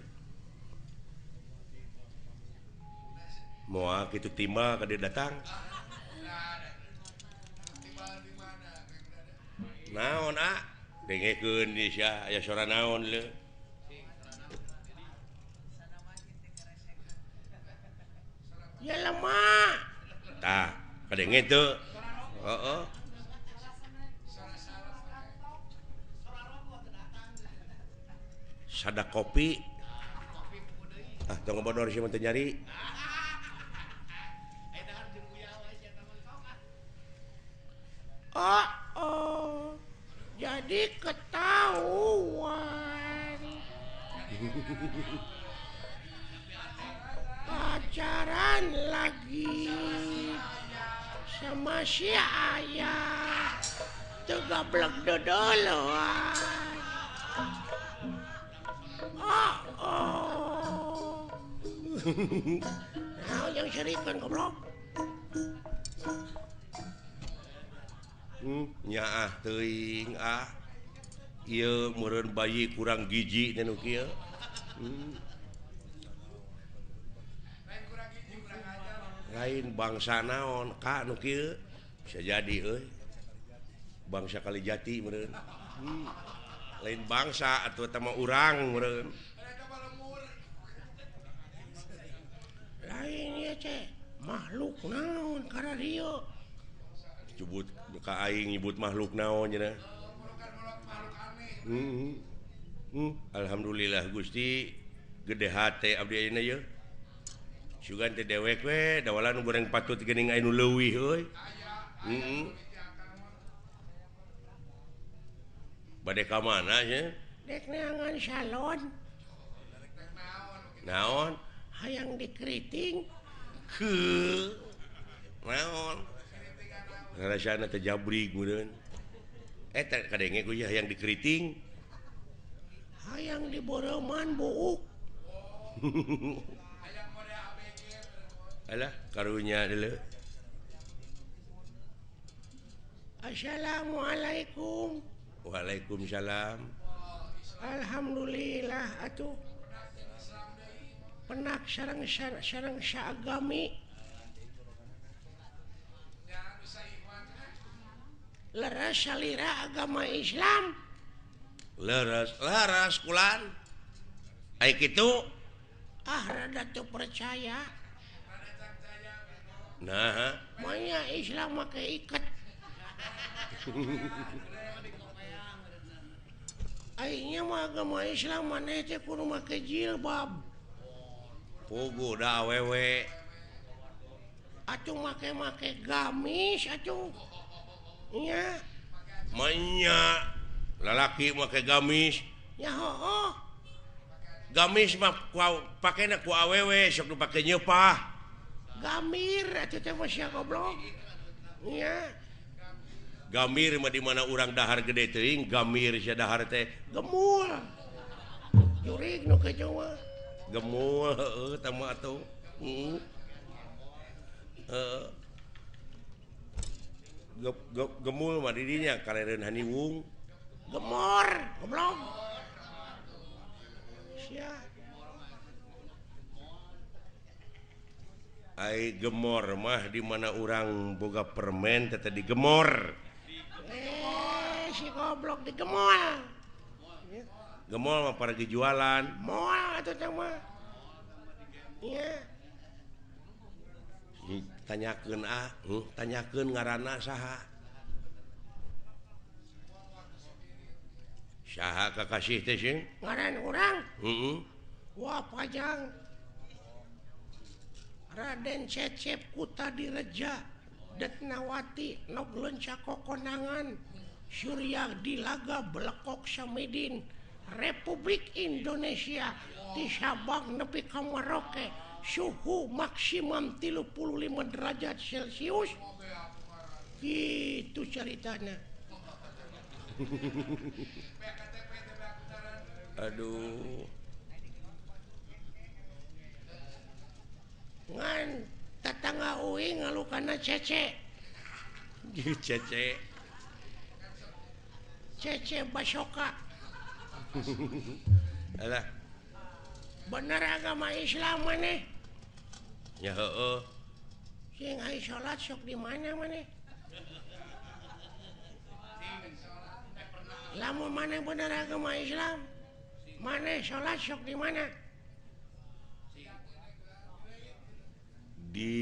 Moal kitu timbal ka dieu datang. Naon ah? Dengekeun di sia aya sora naon leu. Jelema. Tah, kadenge teu. Heeh. Sada kopi. Ah, tong ngobodor sia mah teu nyari. Oh, oh. Jadi ketahuan. Pacaran lagi sama si ayah. Tegablek dodoloan. Oh, oh. Nah, yang serikan goblok. Nyaah teuing ah. Ieu meureun bayi kurang gizi teh nu kieu. Lain bangsa naon ka nu kieu bisa jadi euy. Bangsa Kalijati meureun. Lain bangsa atuh eta mah urang meureun. Lain ieu teh makhluk naon kararieu. Nyebut ka aing nyebut makhluk naon cenah. Alhamdulillah Gusti gede hate abdi ayeuna ye. Sugan teh dewek we dawalan goreng patut geuning aya nu leuwih euy. Heeh. Bade ka mana nya? Dek neangan salon. Naon? Hayang dikeriting. Heuh. Naon? Rasana teh jabrig meureun. Eta kadenge ku hayang dikeriting. Hayang diboreuman buuk. Alah karunya deuleu. Assalamualaikum. Waalaikumsalam. Alhamdulillah atuh. Penak sareng sareng saagami. Leres salira agama Islam. Leres leres kulan. Ai kitu ah rada teu percaya. Nah, manya Islam make iket. Aingnya mah agama Islam maneh teh kudu make jilbab. Puguh da awewe. Atuh make-make gamis atuh. Nya. Manya lalaki make gamis. Nya hooh. Gamis mah pakena ku awewe sok nu pake nyeupah. Gamir atuh teh mah sia goblok. Nya. Gamir mah di mana urang dahar gede teuing, gamir sia dahar teh gemul. Jurig nu kejo mah. Gemul heueuh tah mah atuh. Heeh. Heeh. Gemul mah di dinya kalereun haniwung. Gemor, goblok. Sia. Ai gemor mah di mana urang boga permen teh digemor. Si goblok digemol. Gemol mah paragi jualan. Moal atuh teh mah. Nya. Tanyakeun ah, tanyakeun ngaranna saha. Saha kakasih teh sing? Ngaran urang? Heeh. Wah pajang. Raden Cecep Kutadireja Detnawati nog leunca kokonangan Surya Dilaga Belekok Samidin Republik Indonesia di Sabang nepi ka Maroke suhu maksimum 35 derajat Celcius gitu ceritana. Aduh ngan tetangga uing ngalukana cece. Cece Cece Basoka. Alah bener agama Islam maneh? Ya heueuh. Sing ai salat sok di mana maneh? Lamun maneh bener agama Islam, maneh salat sok di mana? Di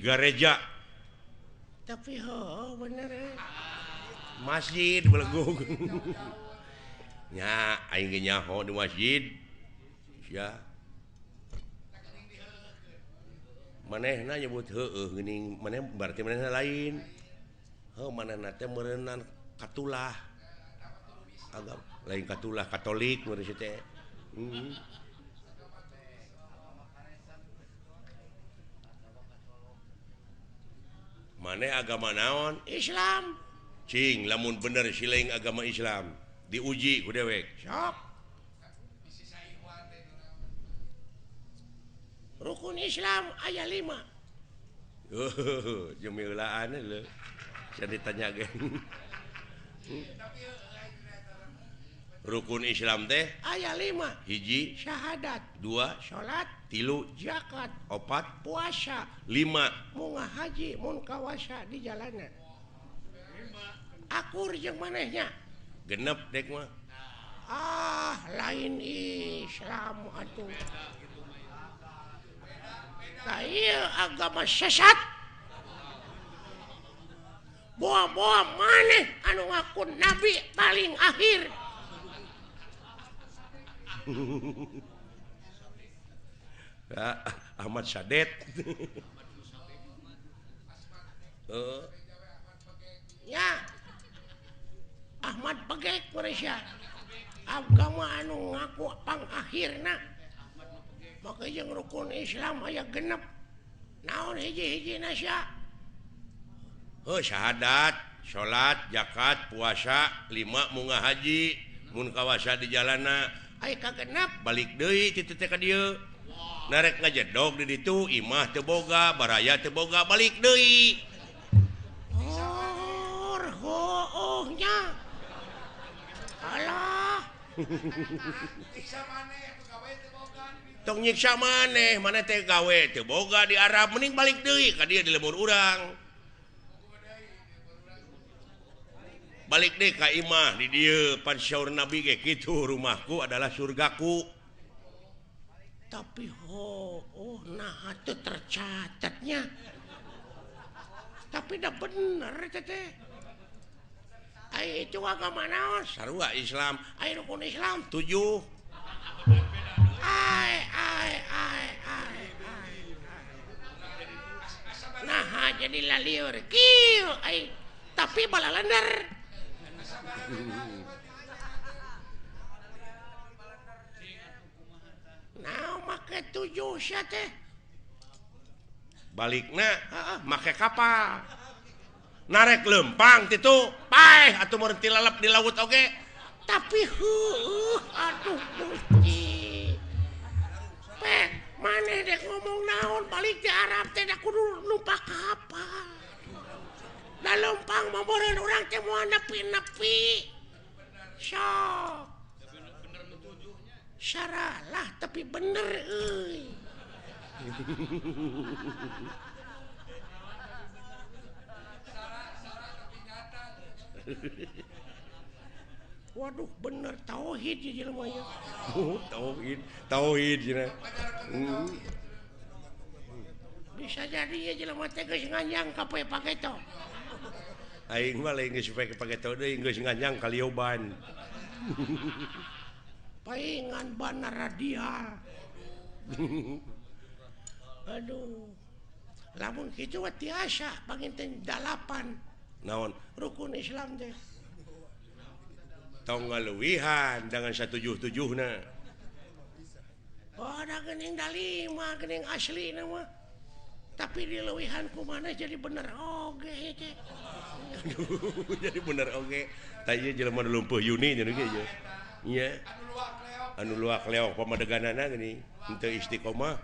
gereja. Tapi heueuh bener Masjid belegung. Nya aing ge nyaho di masjid. Sia. Manehna nyebut heueuh geuning maneh berarti manehna lain. Heuh manehna teh meureunnan katulah. Agama lain katulah Katolik meureun si teh. Maneh agama naon? Islam. Cing lamun bener siling agama Islam diuji ku dewek. Sok. Rukun Islam aya 5. Jemilaan lho. Saya ditanya ge. Rukun Islam teh aya 5. Hiji syahadat, 2 salat, 3 zakat, 4 puasa, 5 munga haji mun kawasa di jalanan. Akur jeung manehnya. Genep dek mah. Ah, lain Islam atuh. Tah ieu agama sesat. Boa-boa maneh anu ngaku nabi paling akhir. Ahmad Sadet. Ya Ahmad Pegek Malaysia agama anu ngaku pangakhirna maka jeung rukun Islam aya genep naon hiji-hijina sia heuh syahadat salat zakat puasa 5 munga haji mun kawasa di jalana aya kagenep balik deui ti teh ka dieu narek ngajedog di ditu imah teu boga baraya teu boga balik deui. Oh, nya. Alah. Tong nyiksa maneh, maneh teh gawe teu boga di Arab mending balik deui ka dieu di lembur urang. Balik deui ka imah di dieu pan syaur Nabi ge kitu rumahku adalah surgaku. Tapi oh nah teu tercatatnya. Tapi dah bener teh. Ai itu agama naon? Sarua Islam. Ai rukun Islam 7. Ai ai ai ai. Nah jadi lalieur kieu ai tapi balalender. Nah make 7 sia teh. Balikna heeh make kapal. Narek lempang titu paeh atuh meureun ti lalep di laut oge tapi heueuh aduh Gusti pek maneh dek ngomong naon balik di Arab teh da kudu numpak kapal da lempang mah meureun urang teh moal nepi-nepi sok saralah tapi bener euy. Waduh bener tauhid ya jelema nya. Oh, tauhid, tauhid cenah. Bisa jadi ya jelema teh geus nganyang ka poe pageto. Aing mah lain geus poe pageto deui geus nganyang ka lioban. Paingan bana radial. Aduh. Lamun kitu mah tiasa panginten 8. Naon rukun Islam teh tong ngaluwihan dengan 177na. Oh da geuning da 5 geuning aslina mah tapi dileuwihan kumaha jadi bener oge teh. Aduh jadi bener oge tah ieu jelema nu lumpuh Yuni nya ge ieu nya anu luak leok pamadeganana geuning henteu istiqomah.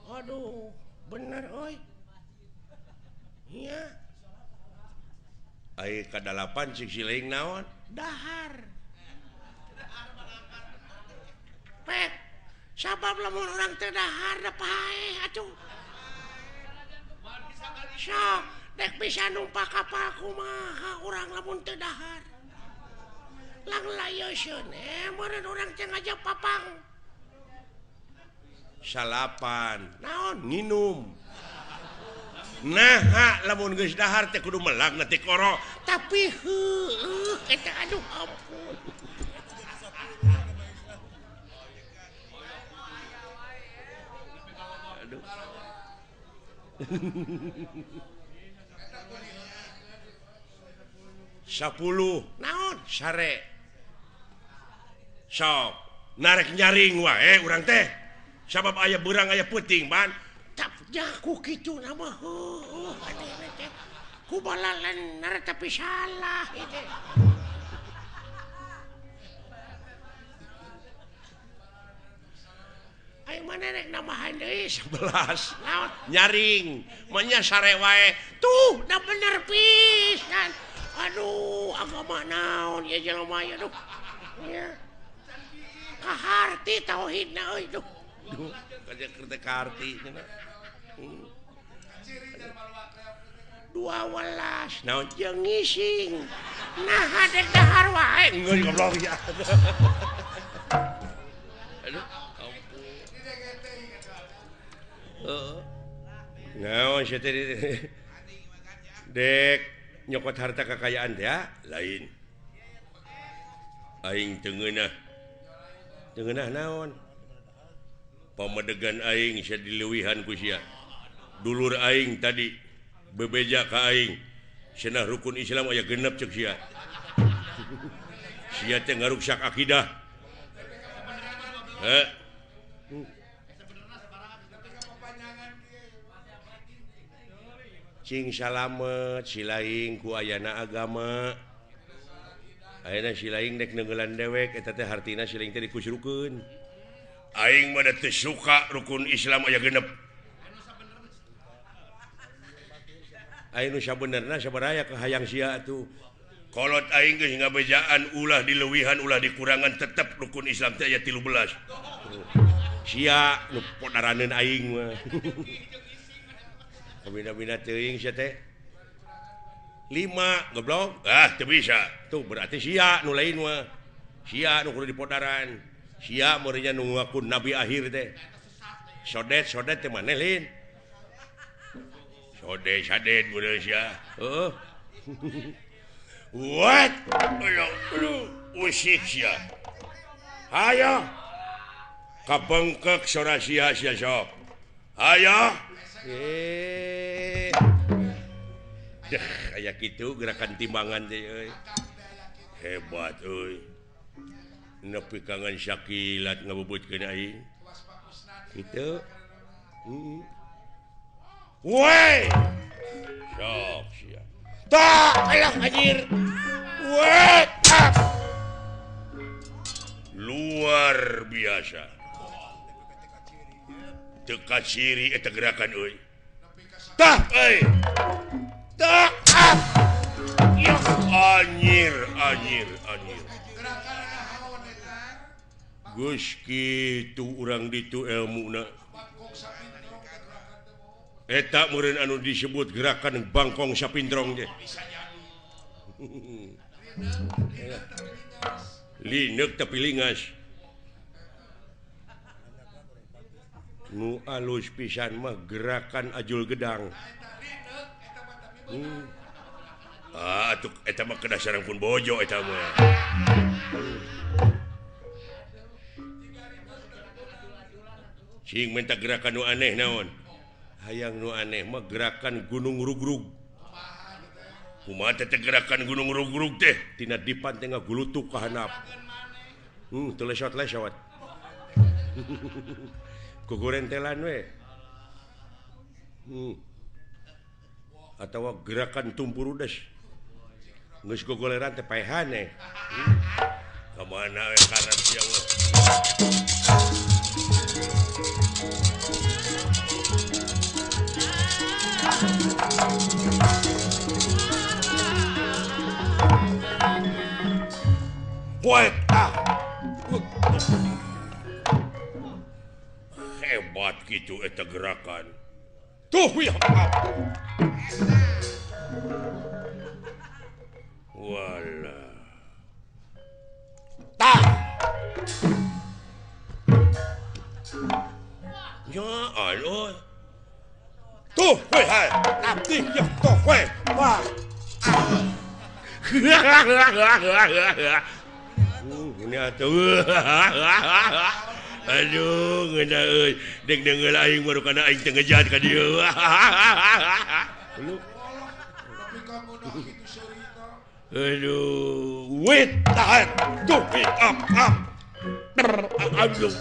Aduh bener euy. Iya. Ai ka-8 cik siling naon? Dahar. Pek, sabab lamun urang teu dahar da paeh atuh. Sok, dek bisa numpak kapal kumaha urang lamun teu dahar. Lang layeuskeun meureun urang teh ngajak papang. 9. Naon? Nginum. Nah, lamun geus dahar teh kudu melag na tikoro. Tapi heueuh eta aduh ampun. Aduh. 10 naon sare. Sok, narek nyaring wae urang teh. Sabab aya beurang aya peuting ban. Jaku kitu nama heueuh aneh teh ku balalener tapi salah ieu. Aing mana rek nambahan deui 11. Naon nyaring manya sare wae. Tuh da bener pisan. Aduh agama naon ieu jelema ieu aduh. Nya. Kaharti tauhidna euy duh. Duh kaja keur teh kaharti cenah. 12 naon jeung ngising. Nah dek dahar wae geus goblok ya. Aduh ampun. Heeh. Naon sia teh dek nyokot harta kekayaan teh lain. Aing teu ngeunah. Teu ngeunah naon? Pamedegan aing sia dileuwihan ku sia. Dulur aing tadi bebeja ka aing. Cenah rukun Islam aya genep ceuk sia. Sia teh ngaruksak akidah. Heh. Cing salamet silaing ku ayana agama. Ayeuna silaing dek neungeulan dewek eta teh hartina silaing teh dikusrukeun. Aing mah da teu suka rukun Islam aya genep. Aing nu sabenerna sabaraha ka hayang sia atuh. Kolot aing geus ngabejaan ulah dileuwihan ulah dikurangan tetep rukun Islam teh aya 13. Sia nu podaraneun aing mah. Kabina-bina teuing sia teh. 5 goblok. Ah teu bisa. Tuh berarti sia nu lain mah. Sia nu kudu dipodaran. Sia meureunnya nu ngaku nabi akhir teh. Sodet-sodet teh maneh lain. Sodet sadet meureun sia. Heuh. What? Aduh, usik sia. Hayo. Kabengkek sora sia sia sok. Hayo. Deh, aya kitu gerakan timbangan teh euy. Hebat euy. Nepi kangen sakilat ngabubutkeun aing. Kitu. Heeh. Woi. Sok sia. Tak alah anjir. Woi. Luar biasa. Teu kaciri eta gerakan euy. Tah euy. Tah. Yo anjir anjir anjir. Geus kitu urang ditu elmuna. Eta meureun anu disebut gerakan bangkong sapintrong teh. Lineuk tapi lingas. Nu alus pisan mah gerakan ajul gedang. Ah atuh eta mah kedah sareng pun bojo eta mah. Cing minta gerakan nu aneh naon? Hayang nu aneh mah gerakan gunung rugrug. Kumaha teh gerakan gunung rugrug teh? Tina dipan teh ngagulutuk ka handap. Teu lesot-lesot. Kugurentelan we. Atawa gerakan tumpurudes. Geus gogoleran teh paehan eh. Ka mana we karep sia mah. Wait, ah. Hebat gitu eta gerakan. Tuh ya. Wala. Tah. Ya Allah. Tuh weh hai. Abdi ya tuh weh. Wah. Ini atuh. Aduh, ngeunah euy. Deg deungeul aing baru kana aing teu ngejat ka dieu. Lu. Aduh, wait, tahan. Tuh, up, up. Aduh.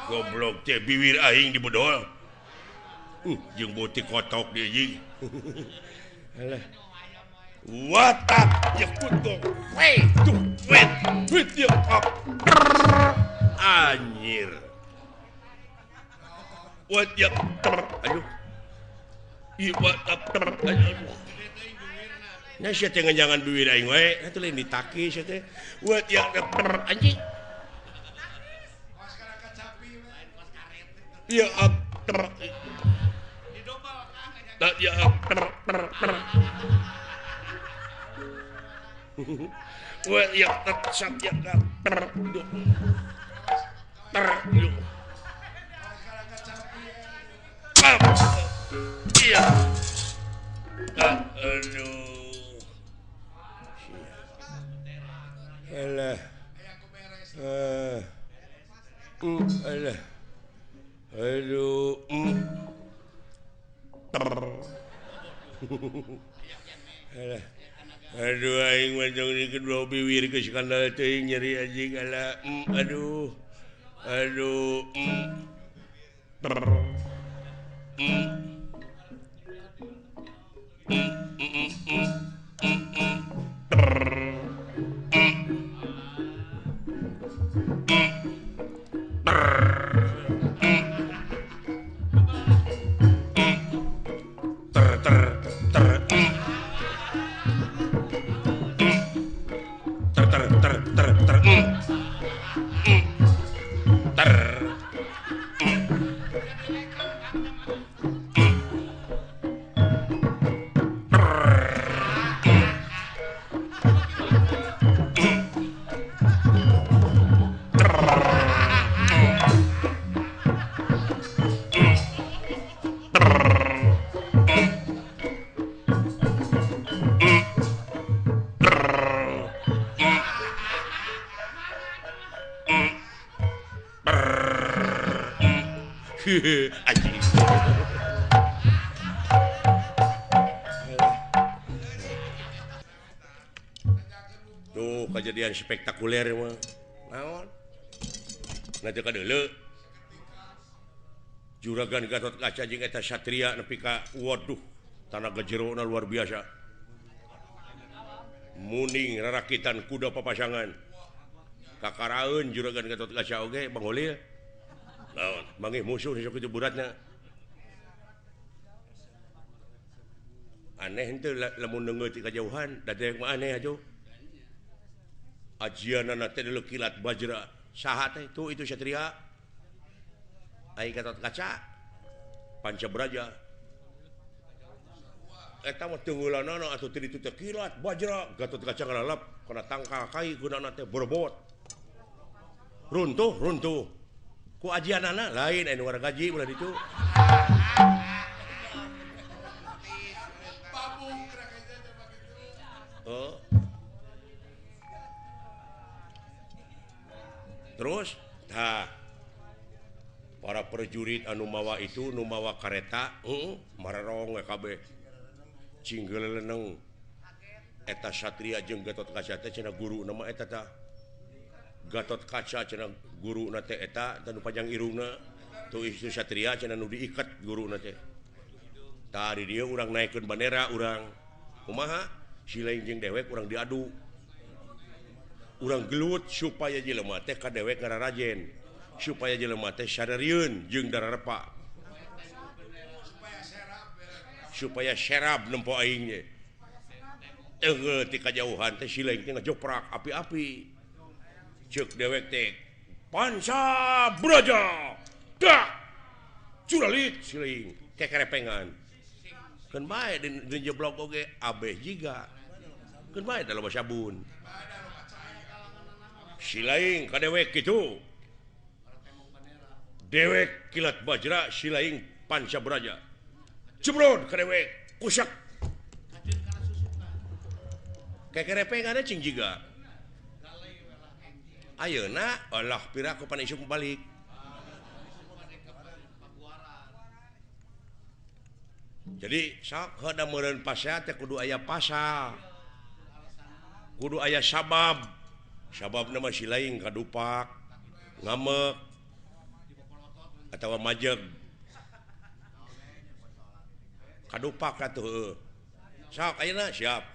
Goblok teh biwir aing dibedol. Jeung beutik kotok dia jeung. Alah. What up? Ya kutu. Wait, tuh, wait. Wait, ya up. Anjir. What ya? Aduh. Ih, what up? Aduh. Nah, sia teh nganjangan biwir aing wae. Atuh lain ditaki sia teh. What ya? Anjing. Ya up. Tak ya up. Wah, ya tak ya ter ter iya. Aduh. Alah. Aduh. Alah. Aduh aing mah jong di kedua biwir geus skandal teuing nyeri anjing alah. Aduh. Aduh. Ter ter ter ter ter ter ter ter ter. Anjing. Tuh kejadian spektakuler mah. Naon? Nanti ka deuleu. Juragan Gatot Kaca jeung eta Satria nepi ka waduh, tanaga jerona luar biasa. Muning rarakitan kuda papasangan. Kakaraeun Juragan Gatot Kaca oge Bang Holil. Naon, manggih musuh sok kitu beratna. Aneh henteu lamun neungeut ti kajauhan, da dewek mah aneh atuh. Ajianana teh deuleu kilat bajra. Saha teh tuh itu Satria. Ai Gatot Kaca Panca Braja. Eta mah teungeulanana atuh teu ditu teh kilat bajra, Gatot Kaca ngalalap kana tangkal kai gunana teh borbot. Runtuh, runtuh. Ku ajianana lain anu wargaji ulah ditu. Oh. Terus tah para prajurit anu mawa itu nu mawa kareta, marerong we kabeh. Cinggeleneng eta Satria jeung Gatot Kaca teh cenah guru nama eta tah. Gatot Kaca cenah guruna teh eta tanu panjang irungna tuh itu Satria cenah nu diikat guruna teh. Tah di dieu urang naikeun bandera urang. Kumaha? Si lain jeung dewek urang diadu. Urang gelut supaya jelema teh ka dewek ngararajen, supaya jelema teh sadarieun jeung dararepa. Supaya serab nempo aing ge. Teunggeul ti kajauhan teh si lain teh ngajoprak api-api. Ceuk dewek teh Panca Braja. Dak. Curalit si lain kekerepengan. Keun bae di jeblok oge abeh jiga. Keun bae da loba sabun. Si lain ka dewek kitu. Dewek kilat bajra, si lain Panca Braja. Jebrod ka dewek kusak. Kekerepengan cing jiga. Ayeuna Allah piraku pan isuk balik. Jadi sok heuda meureun pasea teh kudu aya pasal. Kudu aya sabab. Sababna mah si lain kadupak, ngamek atawa majeg. Kadupak atuh heueuh. Sok ayeuna siap.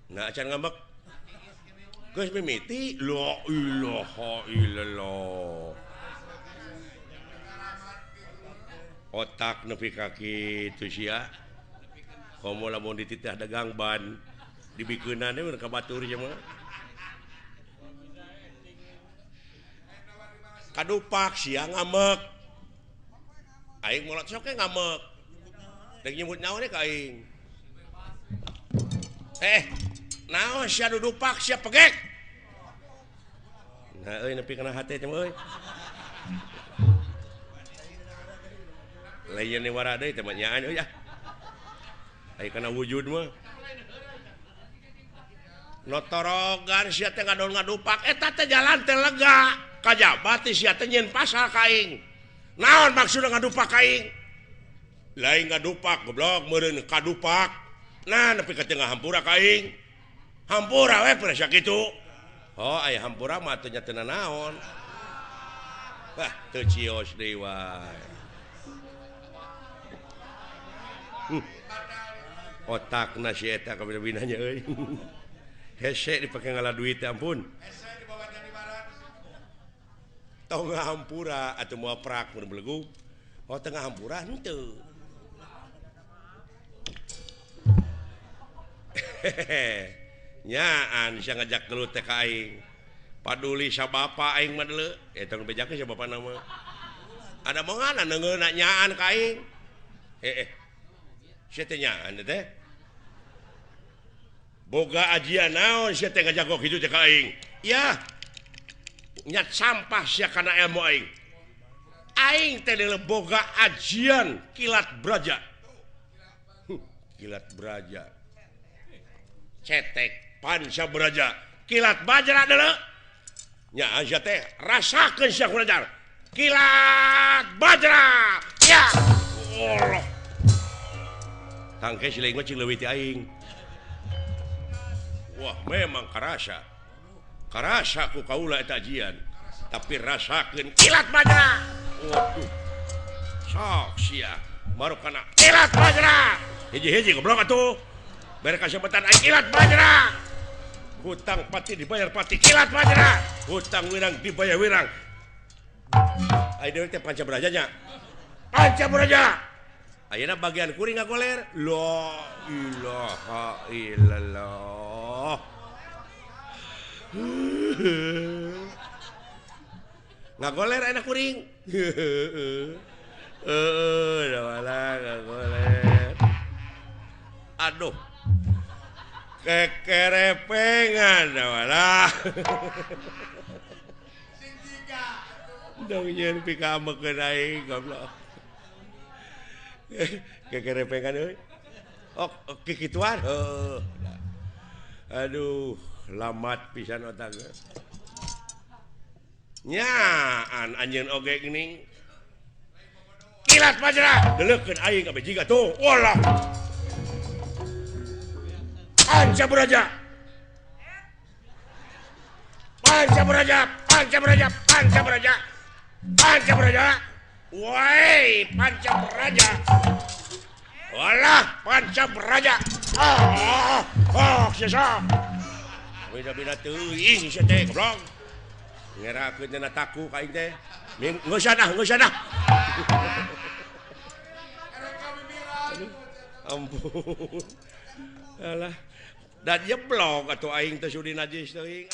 Nah, acan ngambek. Geus mimiti la ilaha illallah. Otak nepi ka kitu sia. Komo lamun dititah dagang ban dibikeunana we ka batur sia mah. Kadupak sia ngambek. Aing molot sok ge ngambek. Rek nyebut naon ka aing. Naon sia dudupak sia pegek. Nah euy nepi kana hate teh euy. Lain wara deui teh mah nyaan euy ah. Aya kana wujud mah. Notorogan sia teh ngadon ngadupak eta teh jalan teh lega. Kajaba teh sia teh nyieun pasal ka aing. Naon maksudna ngadupak ka aing? Lain ngadupak goblok meureun kadupak. Nah nepi ka tengah hampura ka aing. Hampura we pernah sakitu. Oh aya hampura mah teh nya teu nanaon. Wah teu cios deui wae. Otakna si eta kabina-binanya euy. Hese dipake ngala duit ampun. Hese dibawa jadi barat. Tong hampura atuh moal prak mun belegug. Oh tengah hampura henteu. Nyaan sia ngajak gelut teh ka aing. Paduli sa bapa aing mah deuleu. Eta nu bejakeun sa bapana mah. Ada mongan neungeuna nyaan ka aing. Sia teh nyaan teh. Boga ajian naon sia teh ngajago kitu teh ka aing. Yah. Nyat sampah sia kana ilmu aing. Aing teh deuleu boga ajian kilat braja. Kilat braja. Cetek panca braja. Kilat bajra deuleu. Nya sia teh rasakeun sia ku ajar. Kilat bajra. Ya. Allah. Tangke si leuwih mah cing leuwih ti aing. Wah memang karasa. Karasa ku kaula eta ajian. Tapi rasakeun kilat bajra. Waduh. Sok sia baru kana kilat bajra. Hiji-hiji goblok atuh. Bere kasebetan aing kilat bajra. Hutang pati dibayar pati kilat bajra. Hutang wirang dibayar wirang. Aing deui teh panca braja nya. Panca braja. Ayeuna bagian kuring ngagoler. La ilaha illallah. Ngagoler ayeuna kuring. Heueuh, da ngagoler. Aduh. Kekerepengan da walah. Sing jiga. Dong nyeun pikamekeun aing goblok. Kekerepengan euy. Oh, kikituan. Heuh. Aduh, lamat pisan otak. Nyaan anjeun oge geuning. Kilat bajra, deuleukeun aing kabeh jiga tuh. Walah. Panca braja. Panca braja, panca braja, panca braja. Panca braja. Woi, panca braja. Walah, panca braja. Ah, oh, sesa. Beda-beda teuing sia teh goblok. Ngerakeun cenah taku ka aing teh. Geus ah, geus ah. Ampun. Alah, dan jeblok atuh aing teh sudi najis teuing.